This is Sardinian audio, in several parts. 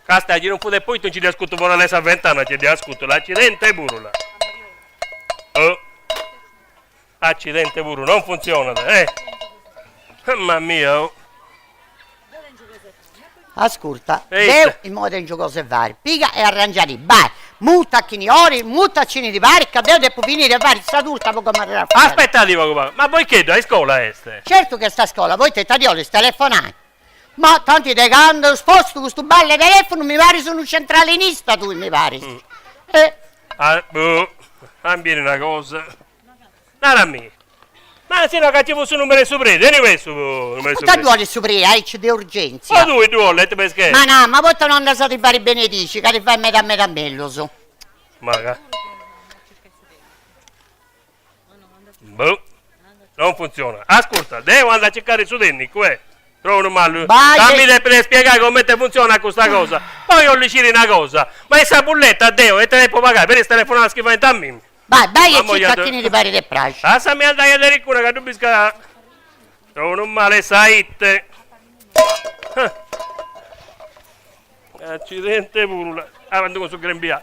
Casta chi non fut e poita nci dd'ia scutu fora de sa ventana nci dd'ia scutu, l'accidente puru là. Oh. Accidente puru, non funtzionat, eh. Mamma mia, oh. Ascurta, deu immoi tengiu cosa 'e fari, piga e arrangiadì, bai, muta a chini 'olis, muta a chini ti parit, ca deu depu finiri 'e fari sa turta po gomari Raffaele. Aspetadi pagu pagu, ma poicheddu a iscola est? Certu chi est a scola, poita ita ti 'olis telefonai? Ma tanti de candu eus postu custu ball'e telefunu mi paris unu centralinista tui mi paris. Eh. Ah, boh, a biri una cosa. Narami, ma si no ca ci fut su numeru 'e su predi, anyway su numeru 'e su Poita predi. ddu 'olis su predi, aici de urgenzia? Ma tui ddu 'olis, ita pescheri. Ma no, ma poita no andas a ti fari benedici, ca ti fait meda meda mellus. Ma ca. Boh, non funziona. Ascurta, deu andu a circare su tennicu, eh. Trovu malu. Bai Ca mi depit spiegai comente funziona custa cosa. Poi 'ollu sciri una cosa, ma in sa bulletta deu ita depu pagai per is telefonadas chi faint a mimi? Bai, bai e circa a chini ti parit e praxit. Lassami andai atericuna ca ddu bis ca trovu male sa ite. Accidente puru, avanti cun su grembiali.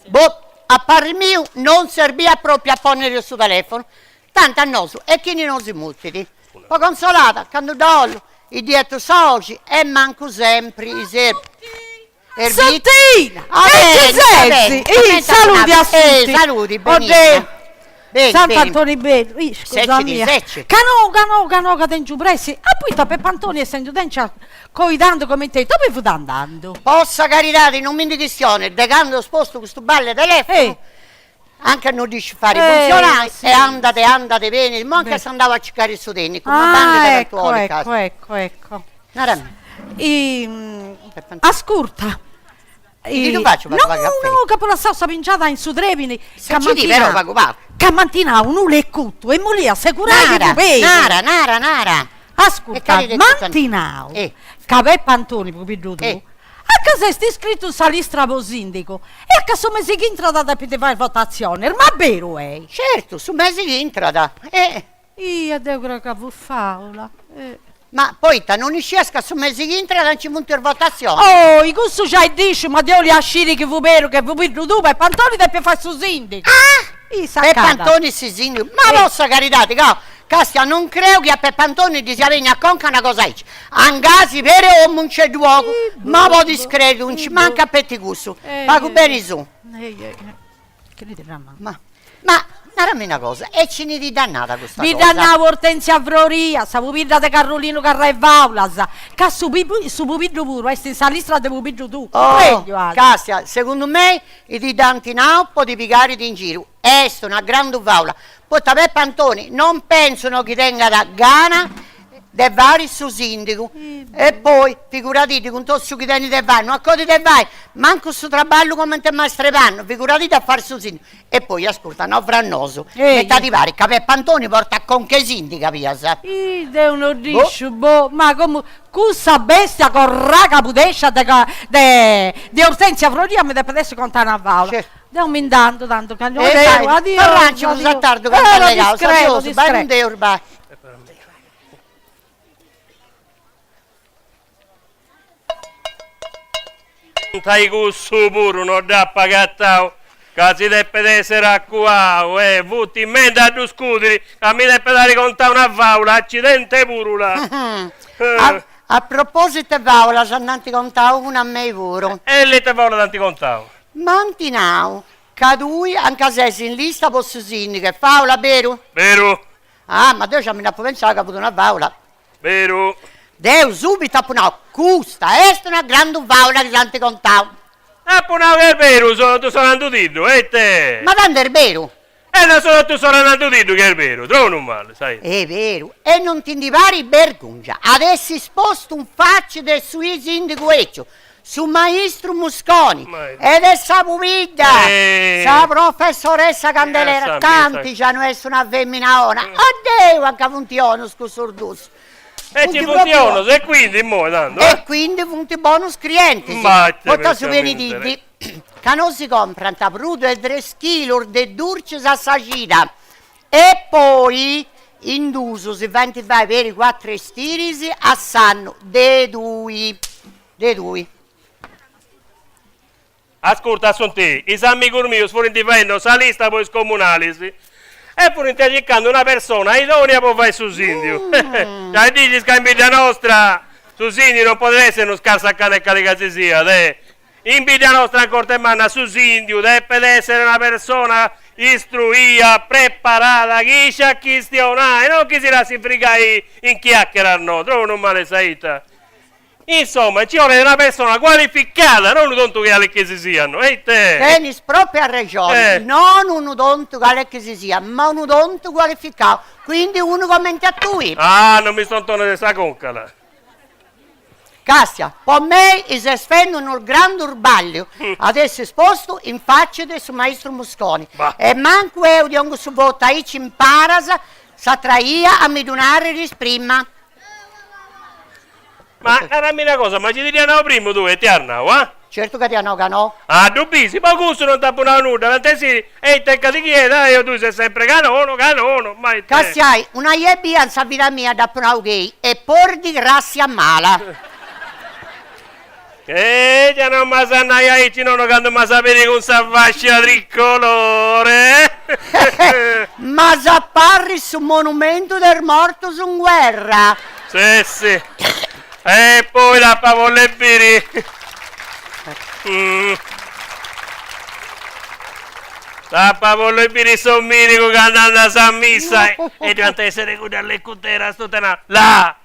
Boh, a parri miu non serbiat propriu a ponniri su telefonu, tanti a nosu e chini nosi mutit. Po Consolata, candu dda 'ollu, ddi 'etu sa 'oxi e mancu sempri is Santina! E chi sesi? Ih, saludi a tutti. Saludi, Benigna. Beni, Sant'Antoni bellu, ih, scusa mia. Ca no, ca no, ca no, ca tengiu pressi. A poita Peppantoni essendu tencia coidando comente ita ube fut andandu? Po sa caridadi non mi ndi chistionis de candu eus postu custu ball'e telefunu, anca no dd'isciu fari funtzionai e andat e andat e benit, immoi anca est andau a circari su tennicu, ma bandit de cantu 'olit ca. Ecco, ecco, ecco. Narami. Ascurta. Ti ddu faciu pagu pagu caffè? No, no, ca apu lassau sa pingiada in su tremini. Ca m'ant però pagu pagu. Ca m'ant nau unu lecutu e m'olia assegurai chi fut beru. Nara, nara, nara. Ascurta, m'ant nau ca Peppantoni, pubiddu tuu, a ca s'est iscritu in sa listra po sindigu e a ca su mesi chi intrat depit fai is votatzionis, ma beru est? Certu, su mesi chi intrat. Eh. Ih, e deu creu ca fut faula. Eh. Ma poita, non iscias ca su mesi chi intrat nci funt is votatzionis? Oi, cussu giai dd'isciu, ma deu 'olia sciri chi fut beru che pubiddu tuu Peppantoni depit fai su sindigu. Ah! Ih, Peppantoni su sindigu, ma po sa caridadi, ca Castia, non creu chi a Peppantoni ddi siat bennia a conca una cosa aici. Angasi peri 'omu nce ddu 'ogu, ma po discretu nci mancat feti cussu. Pagu beni su. Ma, ma, narami una cosa, e chini ti dd'at nada custa cosa? Mi dd'at nau Ortensia Froria, sa pubidda de Carrolinu Carraefaulas, ca su su pubiddu puru est in sa listra de pubiddu tuu. Oh, Castia, segundu mei ti dd'ant nau po ti pigari in giru. Est una grandu faula, poita Peppantoni non pentzu no chi tengat gana de fari su sindigu, e poi figuradiddi cun totu su chi tenit de fai, no acodit de fai mancu su traballu comente maistru 'e pannu, figuradiddi a fari su sindigu, e poi ascurta, no fra nosu, ma ita ti parit ca Peppantoni portat conca 'e sindigu bias? Ih deu no dd'isciu, boh, ma comu cussa bestia corraca pudescia de de de Ortensia Froria mi depet essi contai una faula Deu mi nd'andu tantu ca no deu, adiosu. Torranci prus a tardu candu allegaus, adiosu, bai cun Deus, bai. Ai cussu puru no dd'apu agatau, ca si depet essere acuau, e fut timendi a ddu scudiri, ca mi depet ari contau una faula, accidente puru là. A propositu 'e faulas, nd'ant contau una a mei puru. E ita faula t'ant contau? M'ant nau ca tui anca ses in lista po su sindigu, est faula, beru? Beru. Ah, ma deu già mi nd'apu pentzau ca fut una faula. Beru. Deu subitu apu nau, custa est una grandu faula chi s'ant contau. Apu nau ca est beru, ddu seu nandudiddu, e ite? Ma tandu est beru? E no seu totu s'ora nandudiddu chi est beru, tronu mali, sai. Est beru, e non ti ndi parit bergungia at essi postu in faci de su sindigu 'eciu, su maistru Musconi, e de sa pubidda, sa professoressa Candelera, tanti già no est una femina 'ona, oddeu anca funt 'onus cussus dus. E ci funt 'onus, e quindi immoi tandu. E quindi funt bonus clientis, poita su benididdi ca no si comprant prus de tres chilus de durcis a sa cida e poi in duus si faint fai peri cuatru 'estiris a s'annu de tui, de tui. Ascurta Assuntì, is amigus mius furint faendo sa lista po is comunalis e furint circando una persona idonea po fai su sindiu. Giai dd'iscis ca in bidda nostra su sindiu non podit essi unu scarsacane cali ca si siat, eh. In bidda nostra in Corte Manna su sindiu depet essere una persona istruia, preparada, chi isciat chistionai, non chi si lassit frigai in chiacchieras no, tronu male sa 'ita. Insomma, nci 'olet una persona qualificada, no unu tontu cale chi si siat, no? E ite? Tenis propriu arrexoni, non unu tontu cale chi si siat, ma unu tontu qualificau, quindi unu comenti a tui. Ah, non mi stontones de sa conca, là. Castia, po mei ses fendu unu grandu sballiu at essi espostu in facci de su maistru Musconi e mancu eu ti 'ongu su votu aici imparas s'atra 'ia a mi ddu narriri prima. Ma narami una cosa, ma chi ti dd'ia nau primu tui ita ias nau, ah? Certu ca t'ia nau ca no. Ah, ddu bisi, po cussu non t'apu nau nudda, tant'essi e ita ca ti chiedu, ah, eo tui ses sempre ca nono, ca nono, ma ite. Castiai, una 'ia ebbia in sa vida mia dd'apu nau chi ei e pordi grassia mala. Eh, già non m'as a nai aici nono candu m'as a biri cun sa fascia tricolore. M'as a parri su monumentu de is mortus in guerra. Si, si. E poi dd'apa bolli biri. Dd'apa bolli biri s'ominigu candu andat a sa missa e ddu ant essiri cuddas lecuteras totu na. Là!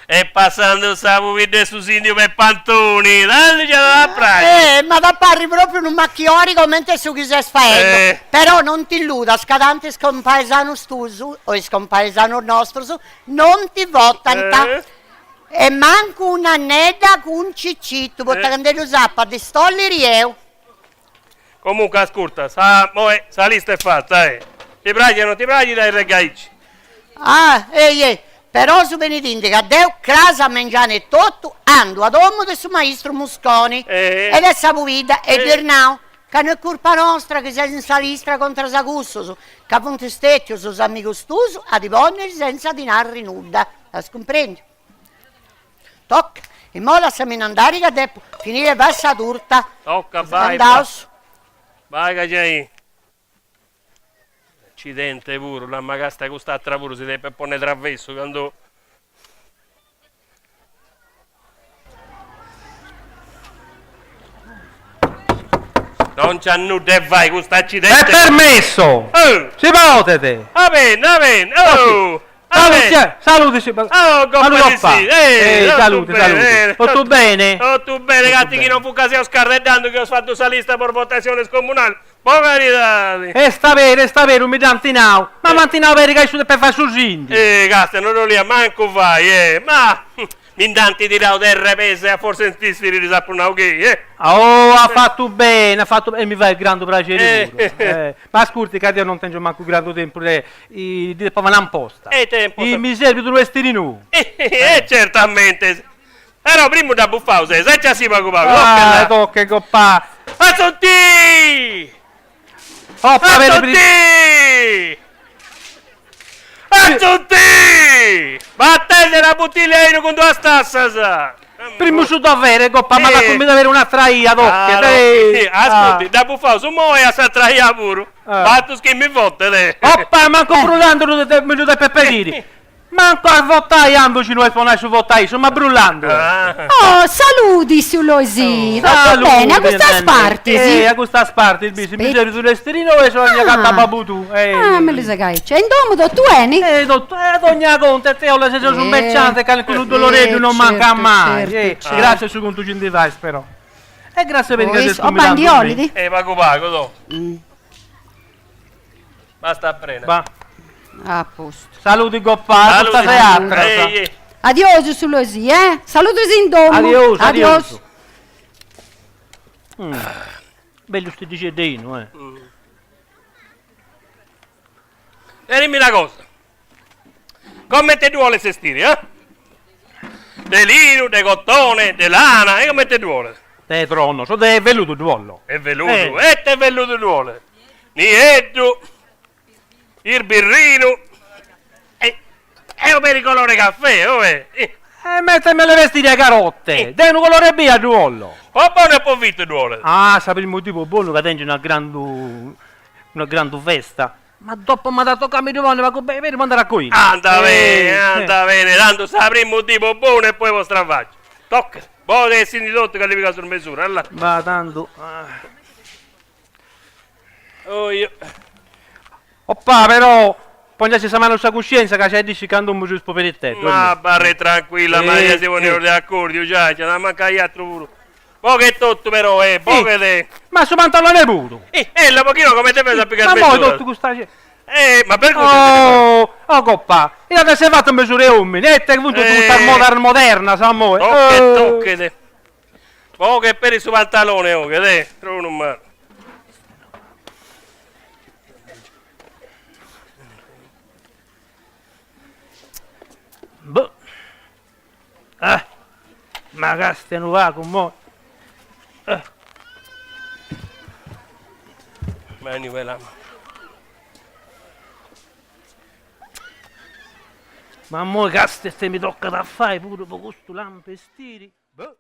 E passandu sa pubidda 'e su sindiu Peppantoni, tantu nci at a praxi. Eh, m'at a parri propriu unu machiori comente su chi ses faendu. Però non t'illudas ca tantu is compaesanus tuus o is compaesanus nostrus non ti votant. E mancu un'anedda cun Cicitu, poita ca nde ddus apu a distolliri eu. Comunque ascurta, sa moi sa lista est fata, eh. Ti praxit o non ti praxit est gaici. Ah, ei ei, però su benidindi ca deu cras a mengianu etotu andu a domu de su maistru Musconi e de sa pubidda e ddis nau ca no est curpa nostra chi ses in sa lista contras a cussus, ca funt stetius is amigus tuus a ti ponniri senza ti narri nudda, as cumprendiu? Tocca, immoi lassamini andari ca depu finiri 'e fai sa turta. Tocca, bai, Andaus. Bai ca giai. Accidente puru, la magasta cust'atra puru si depet ponni travessu candu. Non nc'at nudda 'e fai cust'accidente. È permesso! Oh! Si podet! Va bene, va bene, oh! Salude, salude, si... Oh, salude, papà. Eh, salude, salude. Totu bene? Totu bene, gatti chi non fu ca seus carreddando chi eus fattu sa lista po votatziones comunales. Po caridadi! Est aberu, est aberu, mi dd'ant nau. Ma m'ant nau peri ca issu depet fai su sindigu. Eh, casta, non dd'olia mancu fai, eh. Ma mi nd'ant tirau terra 'e pes e a forza 'e insistiri ddis apu nau chi, eh. Oh, at fatu bene, at fatu bene, e mi fait grandu praxeri puru. Eh. Ma ascurti ca deu non tengio mancu grandu tempus de ddi depo fai un'amposta. E ite amposta? Mi serbit unu bestiri nou. E certamente. Però primu dda bufaus, eh, senza si pagu pagu. Ah, tocca copà. Assunti! Oppa, vedi, Assunti! Assunti! Battende una buttiglia 'e 'inu cun duas tassas! Primu su dovere, copà, m'at a cumbidai un'atra 'ia, tocca. Ascurti, dda bufaus immoi e a s'atra 'ia puru. Batus chi mi votet. Oppa, mancu brullandu mi ddu depet pediri. Mancu a votai andu ci no est po nai su votu a issu, ma brullandu est. Oh, saludi tziu Loisì, totu beni, a custas partis? Eh, a custas partis, bisi, mi serbit unu bestiri nou e so 'enniu a agatai a babbu tuu. Ah, mellus aici. E in domu totu 'eni? Eh, totu, eh, dogna contu, e deu seu su merciante, calincunu doloreddu non mancat mai. Gratzias su contu chi ndi fais però. E gratzias peri ca ses cumbidau. Ndi 'olit? Eh, pagu pagu, toh. Basta prena. Ba. A postu. Saludi gopà, custas e atras. Adiosu tziu Loisì, eh? Saludus in domu. Adiosu, adiosu. Bellu stiddixeddu 'e 'inu, eh. E dimmi una cosa, comente ddu 'oles 'estiri, eh? De linu, de cotone, de lana, e comente ddu 'oles? De tronos, de velludu ddu 'ollo. De velludu, e ite velludu ddu 'oles? Nieddu, irbirrinu, e o peri colore caffè, oe. E mettemi a le vestire a carote! De unu colore ebbia ddu 'ollo! Po bonu e po fittu ddu 'olet! Ah, sa primu dì po bonu ca tengiu una grandu una grandu festa, ma dopo m'at a tocai a mi ddu ponni pagu beni beni po andare a coina. Anda bene, anda bene, tantu sa primu dì po bonu e poi po stravagiu. Toccat, bogat essint totu ca li pigaus is mesuras, là. Ma tantu. Oio. Opà, però, pongiasi sa manu in sa cuscienza ca giai dd'iscis candu emu seus poberiteddos. Ma abarret tranquilla, Maria, si poneus de acordiu, giai, nci at a mancai atru puru. Boghet totu però, eh, boghet. Ma su pantalone puru. Eh, ella, po chi no, comente fais a pigai Ma is moi mesuras? totu custa genti. Eh, ma pergunta. Oh, oh copà, ita at essi fatu mesura 'e omini, e ite funt totu custas modas modernas, moi. Tochet, tochet. Boghet peri su pantalone 'oghet, eh, tronu malu. Boh. Ah, ma castia unu pagu moi. Ah. Mani quella. Ma moi castia ite mi tocat a fai puru po custu lampestiri. Boh.